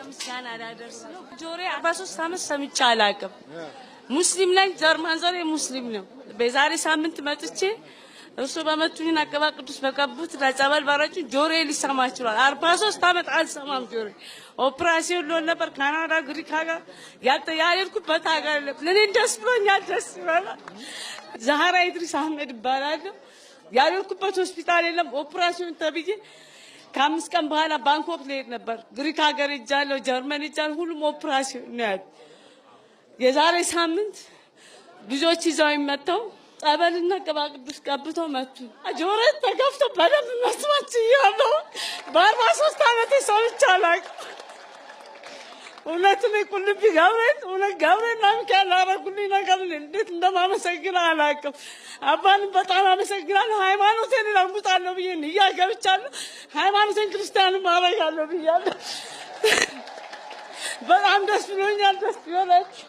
ምስጋና ላደርስ ነው። ጆሮዬ 43 ዓመት ሰምቼ አላውቅም። ሙስሊም ነኝ። ዘር ማንዘሬ ሙስሊም ነው። በዛሬ ሳምንት መጥቼ እርሱ በመቱኝና ቅባ ቅዱስ በቀቡት ለጸበል በረጩ ጆሮዬ ሊሰማ ችሏል። 43 ዓመት አልሰማም ጆሮዬ። ኦፕራሲዮን ልሆን ነበር ካናዳ፣ ግሪክ ሀገር ያልሄድኩበት ሀገር የለም። ለእኔ ደስ ብሎኛል። ደስ ይበላል። ዛህራ ኢድሪስ አህመድ እባላለሁ። ያልሄድኩበት ሆስፒታል የለም። ኦፕራሲዮን ተብዬ ከ5 ቀን በኋላ ባንኮክ ልሄድ ነበር። ግሪክ ሀገር ሄጃለሁ፣ ጀርመን ሄጃለሁ። ሁሉም ኦፕራሲዮን ነው ያሉት። የዛሬ ሳምንት ልጆች ይዘው መጥተው ጸበልና ቅባ ቅዱስ ቀብተው መቱ። ጆሮዬ ተከፍቶ በደንብ መስማት ችያለሁ። በ43 ዓመቴ ሰምቼ አላውቅም። እውነት እኔ ቁልቢ ገብርኤል እውነት ገብርኤልና ሚካኤል ላደረጉልኝ ነገር እንዴት እንደማመሰግን አላውቅም። አባንም በጣም አመሰግናለሁ። ሃይማኖቴን እለውጣለሁ ብዬ ንያ ገብቻለሁ። ሃይማኖቴን ክርስቲያን ማድረጋለሁ ብያለሁ። በጣም ደስ ብሎኛል። ደስ ይበላችሁ።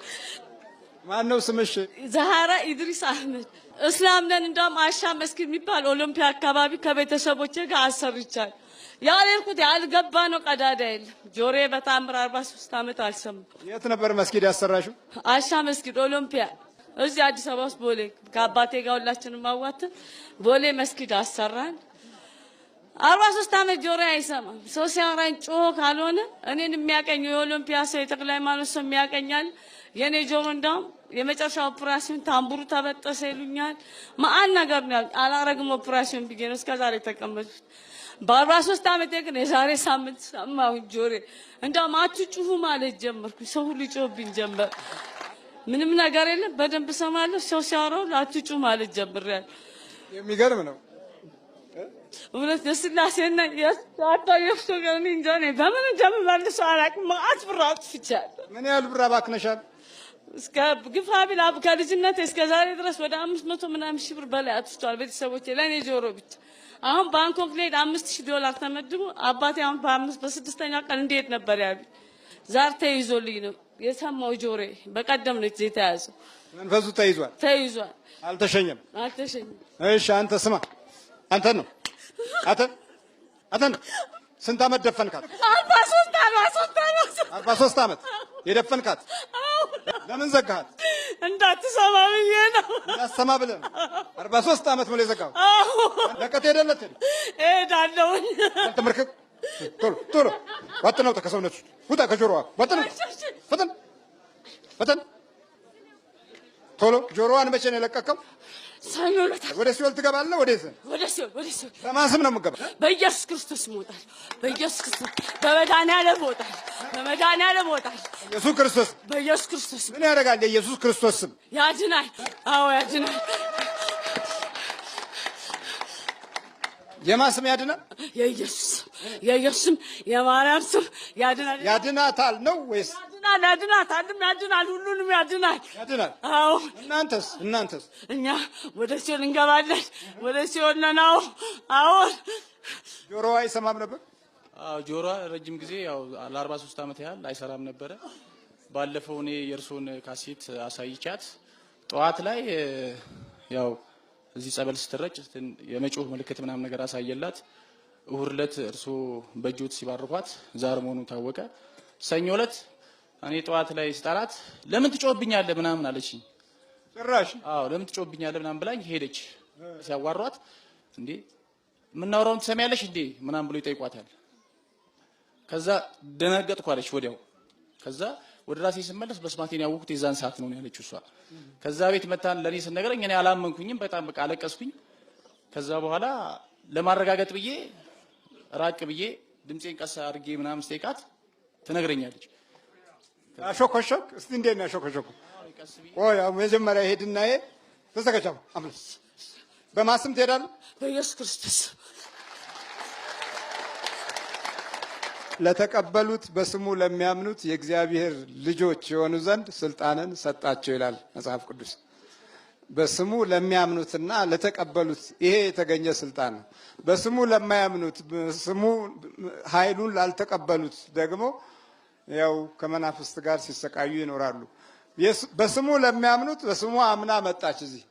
ማን ነው ስምሽ? ዛህራ ኢድሪስ አህመድ። እስላም ነን። እንደውም አሻ መስጊድ የሚባል ኦሎምፒያ አካባቢ ከቤተሰቦቼ ጋር አሰርቻለሁ። ያልሄድኩት ያልገባ ነው ቀዳዳ የለም። ጆሮዬ በታምር 43 ዓመት አልሰማም። የት ነበር መስጊድ ያሰራሽው? አሻ መስጊድ ኦሎምፒያ፣ እዚህ አዲስ አበባ ውስጥ ቦሌ ከአባቴ ጋር ሁላችንም አዋተን ቦሌ መስጊድ አሰራን። 43 ዓመት ጆሮዬ አይሰማም። ሰው ሲያወራኝ ጮሆ ካልሆነ እኔን የሚያቀኝ የኦሎምፒያ ሰው የተክለ ሃይማኖት ሰው የሚያቀኛል። የኔ ጆሮ እንዳውም የመጨረሻ ኦፕራሲዮን ታምቡሩ ተበጠሰ ይሉኛል። መአት ነገር ነው ያሉኝ። አላረግም ኦፕራሲዮን ብዬ ነው እስከዛሬ የተቀመጥኩት። በ43 ዓመቴ ግን የዛሬ ሳምንት ሰማሁኝ ጆሮዬ። እንዳውም አትጩሁ ማለት ጀመርኩ። ሰው ሁሉ ይጮህብኝ ጀመር። ምንም ነገር የለም፣ በደንብ እሰማለሁ። ሰው ሲያወራው አትጩሁ ማለት ጀምሬያለሁ። የሚገርም ነው። እውነት የስላሴና የአባ የእርሶ ጋር እኔ እንጃ እኔ በምን እንደምመልሰው አላውቅም። መዓት ብር አጥፍቻለሁ። ምን ያህል ብር አባክነሻል? እስከ ግፋ ቢል ከልጅነቴ እስከ ዛሬ ድረስ ወደ 500 ምናምን ሺህ ብር በላይ አጥፍቷል ቤተሰቦቼ ለእኔ ጆሮ ብቻ። አሁን ባንኮክ ልሄድ $5,000 ተመድቦ አባቴ አሁን በአምስት በስድስተኛው ቀን እንዴት ነበር ያሉኝ። ዛር ተይዞልኝ ነው የሰማው ጆሮዬ። በቀደም ነው የተያዘው። መንፈሱ ተይዟል። ተይዟል። አልተሸኘም። አልተሸኘም። እሺ አንተ ስማ፣ አንተ ነው አንተ አንተ ነው። ስንት ዓመት ደፈንካት? 43 43 43 43 ዓመት የደፈንካት ለምን ዘጋሃት? እንዳትሰማ ብዬ ነው። እንዳትሰማ ብለህ ነው። 43 ዓመት ሙሉ የዘጋኸው? አዎ። ለቀህ ትሄዳለህ? እሄዳለሁ። ተመርከክ። ቶሎ ቶሎ ወጥነው ከሰውነቱ ውጣ፣ ከጆሮዋ ወጥነው። ፈጠን ፈጠን ቶሎ። ጆሮዋን መቼ ነው የለቀቀው? ሰኞ ዕለት። ወደ ሲኦል ትገባለህ? ወዴት? ወደ ሲኦል፣ ወደ ሲኦል። በማን ስም ነው የምገባው? በኢየሱስ ክርስቶስ እሞታለሁ። በኢየሱስ ክርስቶስ፣ በመድኃኒዓለም እሞታለሁ። በመድኃኒዓለም እሞታለሁ። ኢየሱስ ክርስቶስ። በኢየሱስ ክርስቶስ። ምን ያደርጋል? የኢየሱስ ክርስቶስ ስም ያድናል። አዎ ያድናል። የማን ስም ያድናል? የኢየሱስ ስም፣ የኢየሱስ ስም፣ የማርያም ስም ያድናል። ያድናታል ነው ወይስ? ያድናል፣ ያድናታልም፣ ያድናል፣ ሁሉንም ያድናል። ያድናል። አዎ። እናንተስ? እናንተስ? እኛ ወደ ሲኦል እንገባለን። ወደ ሲኦል ነን። አዎ፣ አዎ። ጆሮዋ አይሰማም ነበር? አዎ፣ ጆሮዋ ረጅም ጊዜ ያው ለ43 ዓመት ያህል አይሰራም ነበረ። ባለፈው እኔ የእርሶን ካሴት አሳይቻት ጠዋት ላይ ያው እዚህ ጸበል ስትረጭ የመጮህ ምልክት ምናምን ነገር አሳየላት። እሁድ ዕለት እርሶ በእጆት ሲባርኳት ዛር መሆኑ ታወቀ። ሰኞ ዕለት እኔ ጠዋት ላይ ስጠራት ለምን ትጮህብኛለህ ምናምን አለችኝ። ጭራሽ? አዎ፣ ለምን ትጮህብኛለህ ምናምን ብላኝ ሄደች። ሲያዋሯት እንዴ የምናወራውን ትሰሚያለሽ እንዴ ምናምን ብሎ ይጠይቋታል። ከዛ ደነገጥኩ አለች ወዲያው። ከዛ ወደ ራሴ ስመለስ መስማቴን ያወቅኩት የዛን ሰዓት ነው ያለችው እሷ። ከዛ ቤት መታን ለኔ ስነግረኝ እኔ አላመንኩኝም፣ በጣም በቃ አለቀስኩኝ። ከዛ በኋላ ለማረጋገጥ ብዬ ራቅ ብዬ ድምጼን ቀስ አድርጌ ምናምን ስጠይቃት ትነግረኛለች። አሾኮሾክ እስቲ እንዴት ነው ያሾኮሾኩ? ቆይ አሁን መጀመሪያ ሄድና ይሄ ተዘጋጃ አምለስ በማስም ትሄዳለህ? በኢየሱስ ክርስቶስ። ለተቀበሉት በስሙ ለሚያምኑት የእግዚአብሔር ልጆች የሆኑ ዘንድ ስልጣንን ሰጣቸው ይላል መጽሐፍ ቅዱስ። በስሙ ለሚያምኑትና ለተቀበሉት ይሄ የተገኘ ስልጣን ነው። በስሙ ለማያምኑት በስሙ ኃይሉን ላልተቀበሉት ደግሞ ያው ከመናፍስት ጋር ሲሰቃዩ ይኖራሉ። በስሙ ለሚያምኑት በስሙ አምና መጣች እዚህ።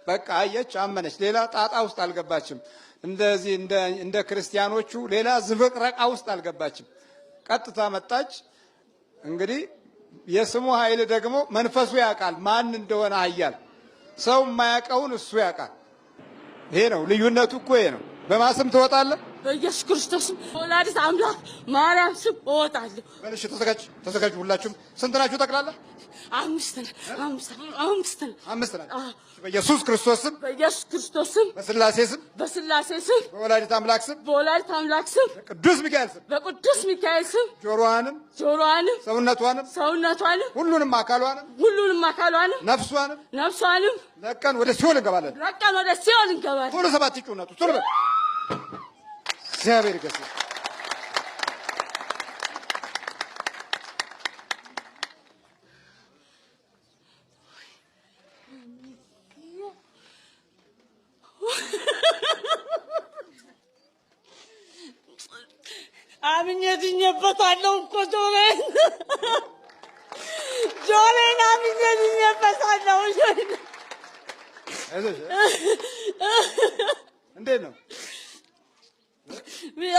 በቃ አየች፣ አመነች። ሌላ ጣጣ ውስጥ አልገባችም። እንደዚህ እንደ ክርስቲያኖቹ ሌላ ዝብርቅረቃ ውስጥ አልገባችም። ቀጥታ መጣች። እንግዲህ የስሙ ኃይል ደግሞ መንፈሱ ያውቃል ማን እንደሆነ ኃያል። ሰው የማያውቀውን እሱ ያውቃል። ይሄ ነው ልዩነቱ እኮ ይሄ ነው። በማስም ትወጣለህ? በኢየሱስ ክርስቶስ ወላዲት አምላክ ማርያም ስም እወጣለሁ። በልሽ ተዘጋጅ፣ ተዘጋጅ። ሁላችሁም ስንት ናችሁ ጠቅላላ? አምስት ነን፣ አምስት አምስት ነን። አምስት ናችሁ። በኢየሱስ ክርስቶስ ስም፣ በኢየሱስ ክርስቶስ ስም፣ በስላሴ ስም፣ በስላሴ ስም፣ በወላዲት አምላክ ስም፣ በወላዲት አምላክ ስም፣ በቅዱስ ሚካኤል ስም፣ በቅዱስ ሚካኤል ስም ጆሮዋንም፣ ጆሮዋንም፣ ሰውነቷንም፣ ሰውነቷንም፣ ሁሉንም አካሏንም፣ ሁሉንም አካሏንም፣ ነፍሷንም፣ ነፍሷንም ለቀን ወደ ሲኦል እንገባለን። ለቀን ወደ ሲኦል እንገባለን። ቶሎ ሰባት ይጩህ፣ ቶሎ በል። እግዚአብሔር ይገስጽ። አምኜ ድኜበታለሁ እኮ ጆሮዬን ጆሮዬን አምኜ ድኜበታለሁ። አይዞሽ። እንዴት ነው?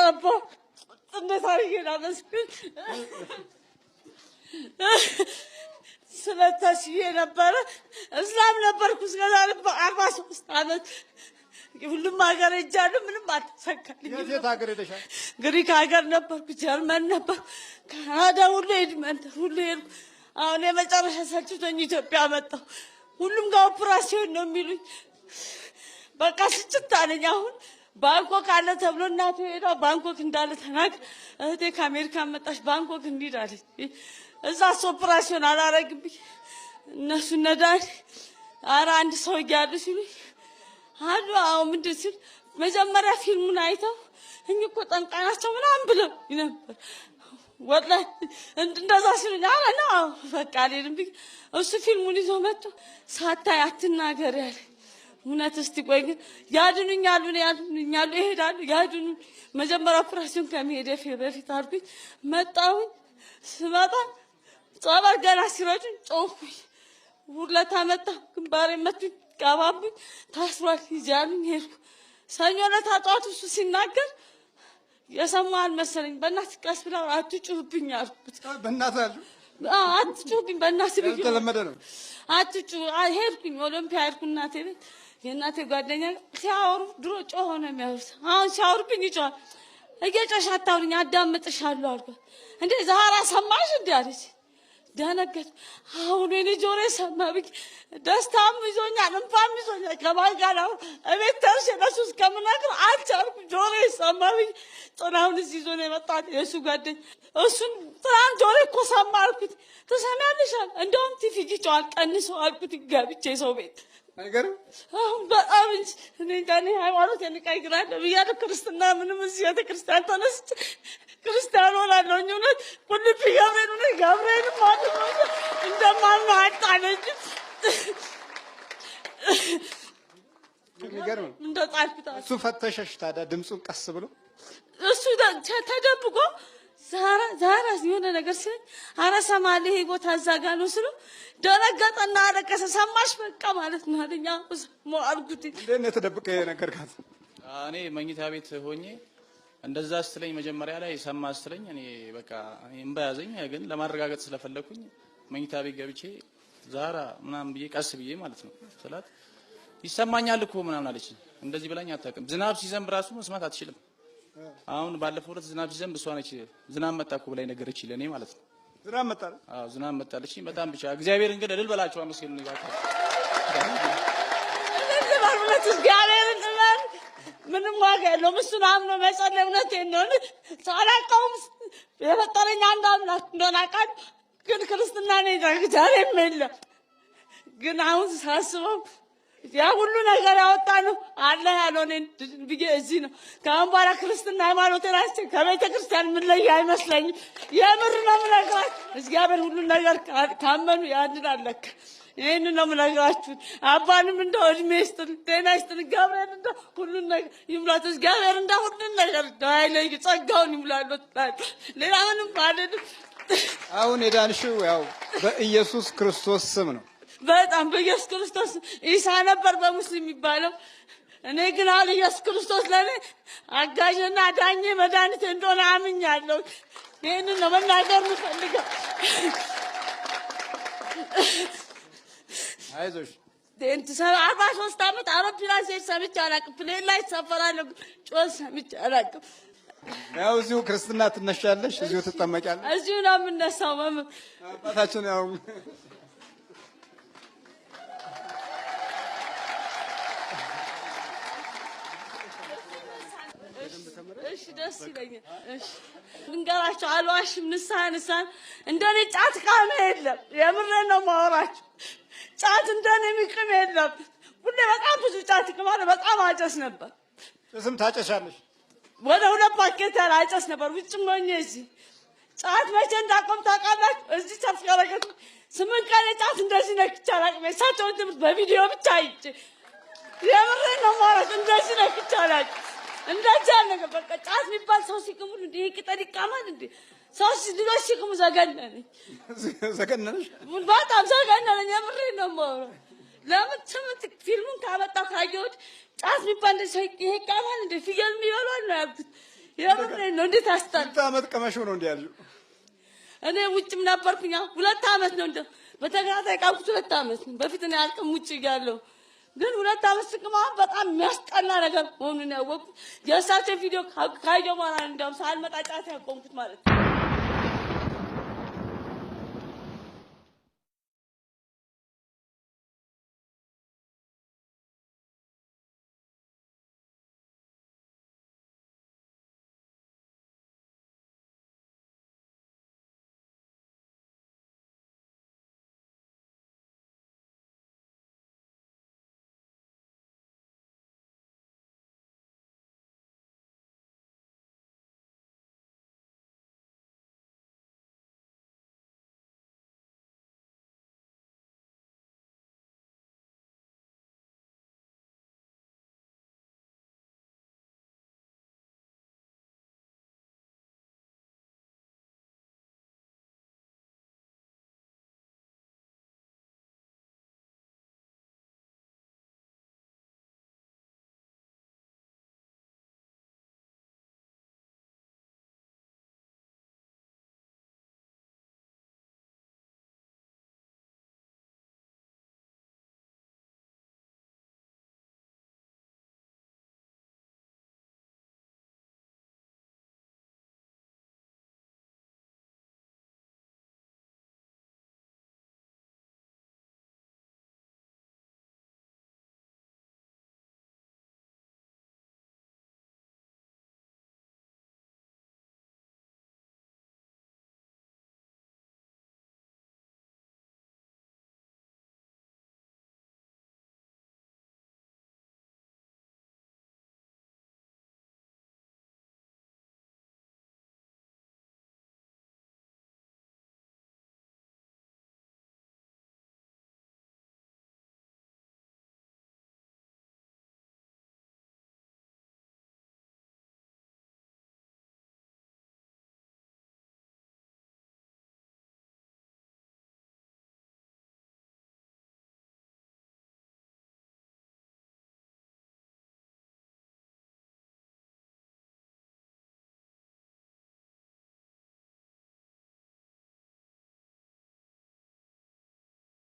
አባ እንዴት አድርጌ ላመስግን? ስለተስዬ ነበረ እስላም ነበርኩ እስከ ዛሬ 43 ዓመት ሁሉም ሀገር ሄጃለሁ። ምንም አልተሳካልኝም። የት ሀገር ሄደሻል? ግሪክ ሀገር ነበርኩ፣ ጀርመን ነበርኩ፣ ካናዳ ሁሉ ኤድመንተን ሁሉ ሄድኩ። አሁን የመጨረሻ ሰልችቶኝ ኢትዮጵያ መጣሁ። ሁሉም ጋር ኦፕራሲዮን ነው የሚሉኝ። በቃ ስጭት አለኝ። አሁን ባንኮክ አለ ተብሎ እናቴ ሄዳ ባንኮክ እንዳለ ተናግር፣ እህቴ ከአሜሪካ መጣች፣ ባንኮክ እንሂድ አለች። እዛ ኦፕራሲዮን አላረግብኝ እነሱ ነዳኒ ኧረ አንድ ሰው እያሉ ሲሉኝ አሉ። አዎ ምንድን ሲል መጀመሪያ ፊልሙን አይተው እኚህ እኮ ጠንቋይ ናቸው ምናምን ብለው ነበር። ወላሂ እንደዛ ሲሉኝ ኧረ ነው በቃ አልሄድም ብዬ እሱ ፊልሙን ይዞ መጥቶ ሳታይ አትናገር ያለኝ። እውነት እስቲ ቆይ ግን ያድኑኛሉ ያድኑኛሉ ይሄዳሉ ያድኑ። መጀመሪያ ኦፕራሲዮን ከመሄዴ በፊት አልኩኝ። መጣሁኝ። ስመጣ ጸበል ገና ሲረጩኝ ጮህኩኝ። ውለታ መጣ ግንባሬ መቱኝ፣ ቀባቡኝ። ታስሯል ሂጂ አሉኝ። ሄድኩ። ሰኞ ዕለት ጠዋት እሱ ሲናገር የሰማ አልመሰለኝ። በእናትህ ቀስ ብላ አትጩህብኝ አልኩት። በእናትህ አልሽው? አዎ አትጩህብኝ በእናትህ ብዬሽ ያልተለመደ ነው። አትጩህ። ሄድኩኝ፣ ኦሎምፒያ ሄድኩ እናቴ ቤት። የእናቴ ጓደኛ ሲያወሩ ድሮ ጮኸው ነው የሚያወሩት። አሁን ሲያወሩብኝ ይጮሃል። እየጮሽ አታውሪኝ አዳምጥሻለሁ አልኳት። እንዴ ዛህራ ሰማሽ እንዴ አለች። ደነገጥኩ። አሁን የእኔ ጆሮዬ ሰማ ብዬ ደስታም ይዞኛል እንባም ይዞኛል። ከማን ጋር አሁን እቤት ደርሼ ለእሱ እስከምነግር አልቻልኩም። ጆሮዬ ሰማ ብዬ ጥላሁን እዚህ ይዞ ነው የመጣው የእሱ ጓደኛ። እሱን ጥላሁን ጆሮዬ እኮ ሰማ አልኩት። ትሰሚያለሽ አለ። እንደውም ቲቪ ይጮሃል ቀንሰው አልኩት። ገብቼ ሰው ቤት አይገርም? አሁን በጣም እንጂ እኔ እንጃ እኔ ሃይማኖቴን እቀይራለሁ ብያለሁ። ክርስትና ምንም እዚህ ቤተክርስቲያን ተነስቼ ክርስቲያን ሆናለሁ። እውነት ቁልቢ ገብርኤል እውነት ገብርኤልም ማለት ነው እንደማምነው አጣለኝ። የሚገርም ነው። እንደ ጣልኩት እሱ ፈተሸሽ ታዲያ ድምፁን ቀስ ብሎ እሱ ተደብቆ ዛራ ዛራ የሆነ ነገር ሲለኝ ኧረ እሰማለሁ ይሄ ቦታ እዛ ጋር ነው ስለው ደነገጠና አለቀሰ። ሰማሽ በቃ ማለት ነው አለኝ። አዎ ሰማሁ አልኩት። እንዴት ነው የተደብቀ የነገርካት? እኔ መኝታ ቤት ሆኜ እንደዛ ስትለኝ መጀመሪያ ላይ ሰማ ስትለኝ እኔ በቃ እኔ እምባ ያዘኝ። ግን ለማረጋገጥ ስለፈለኩኝ መኝታ ቤት ገብቼ ዛራ ምናምን ብዬ ቀስ ብዬ ማለት ነው ስላት ይሰማኛል እኮ ምናምን አለችኝ። እንደዚህ ብላኝ አታውቅም። ዝናብ ሲዘንብ ራሱ መስማት አትችልም። አሁን ባለፈው ዕለት ዝናብ ሲዘንብ እሷ ነች ዝናብ መጣ እኮ ብላኝ ነገረችኝ ለእኔ ማለት ነው። ዝናብ መጣ? አዎ ዝናብ መጣለችኝ። በጣም ብቻ እግዚአብሔርን ግን እልል በላቸው አመስግኑ። እልል በል እውነት እግዚአብሔርን እመን። ምንም ዋጋ የለውም። እሱን አምኖ መጸለይ እውነቴን ነው። ሳላውቀውም የፈጠረኝ አንድ አምላክ እንደሆነ አውቃለሁ። ግን ክርስትና እኔ ዛሬም የለም። ግን አሁን ሳስበው ያ ሁሉ ነገር ያወጣ ነው አላህ ያለው እኔን ብዬ እዚህ ነው። ከአሁን በኋላ ክርስትና ሃይማኖቴን አንስቼ ከቤተ ክርስቲያን የምለይ አይመስለኝም። የምር ነው የምነግራችሁ። እግዚአብሔር ሁሉን ነገር ካመኑ ያድናል ለካ። ይሄንን ነው የምነግራችሁ። አባንም እንደው እድሜ ይስጥል፣ ጤና ይስጥል። ገብርኤል እንደው ሁሉን ነገር ይሙላት። እግዚአብሔር እንደው ሁሉን ነገር እንደው አይለይ፣ ጸጋውን ይሙላለት። ሌላ ምንም አልልም። አሁን የዳንሽው ያው በኢየሱስ ክርስቶስ ስም ነው። በጣም በኢየሱስ ክርስቶስ። ኢሳ ነበር በሙስሊም የሚባለው። እኔ ግን አሁን ኢየሱስ ክርስቶስ ለኔ አጋዥና ዳኜ መድኃኒቴ እንደሆነ አምኛለሁ። ይህንን ነው መናገር የምፈልገው። አይዞሽ። 43 ዓመት አውሮፕላን ሲሄድ ሰምቼ አላውቅም። Plane ላይ እሳፈራለሁ፣ ጮህ ሰምቼ አላውቅም። ያው እዚሁ ክርስትና ትነሻለሽ፣ እዚሁ ትጠመቂያለሽ። እዚሁ ነው የምነሳው። መምህር አባታችን ያው እሺ፣ ደስ ይለኛል። እሺ ልንገራቸው፣ አልዋሽም። ንስሐ ንስሐ እንደኔ ጫት ቃመ የለም። የምሬን ነው የማወራቸው። ጫት እንደኔ የሚቅም የለም። ሁሌ በጣም ብዙ ጫት እቅማለሁ። በጣም አጨስ ነበር። ጭስም ታጨሻለሽ። ወደ 2 ፓኬት ያህል አጨስ ነበር። ውጭም ሆኜ እዚህ ጫት መቼ እንዳቆም ታውቃላችሁ? እዚህ ሰፍ ያደረገት 8 ቀን ጫት እንደዚህ ነክቼ አላውቅም። የእሳቸውን ትምህርት በቪዲዮ ብቻ አይቼ የምሬን ነው የማወራቸው። እንደዚህ ነክቼ አላውቅም። እንደዚህ ያለ ነገር በቃ ጫት የሚባል ሰው ሲቅሙ እንዴ ይሄ ቅጠል ይቃማል እንዴ? ሰው ልጆች ሲቅሙ ዘገነነኝ። ዘገነነሽ? በጣም ዘገነነኝ። የምሬን ነው የማወራው። ለምን ስምንት ፊልሙን ካመጣሁ ካየሁት ጫት የሚባል እንደ ሰው ይሄ ይቃማል እንዴ? ፍየል የሚበላው ነው ያልኩት። የምሬን ነው። እንዴት አስጠላ። ስንት ዓመት ቀመሽው ነው እንዲህ ያልሽው? እኔ ውጭም ነበርኩኝ። 2 ዓመት ነው እንደው በተከታታይ ቃምኩት። 2 ዓመት ነው። በፊት እኔ አልቅም ውጭ እያለሁ ግን 2 ዓመት ስቅም አሁን በጣም የሚያስጠላ ነገር መሆኑን ያወቅኩት የእሳቸው ቪዲዮ ካየሁ በኋላ ነው። እንደውም ሳልመጣ ጫት ያቆምኩት ማለት ነው።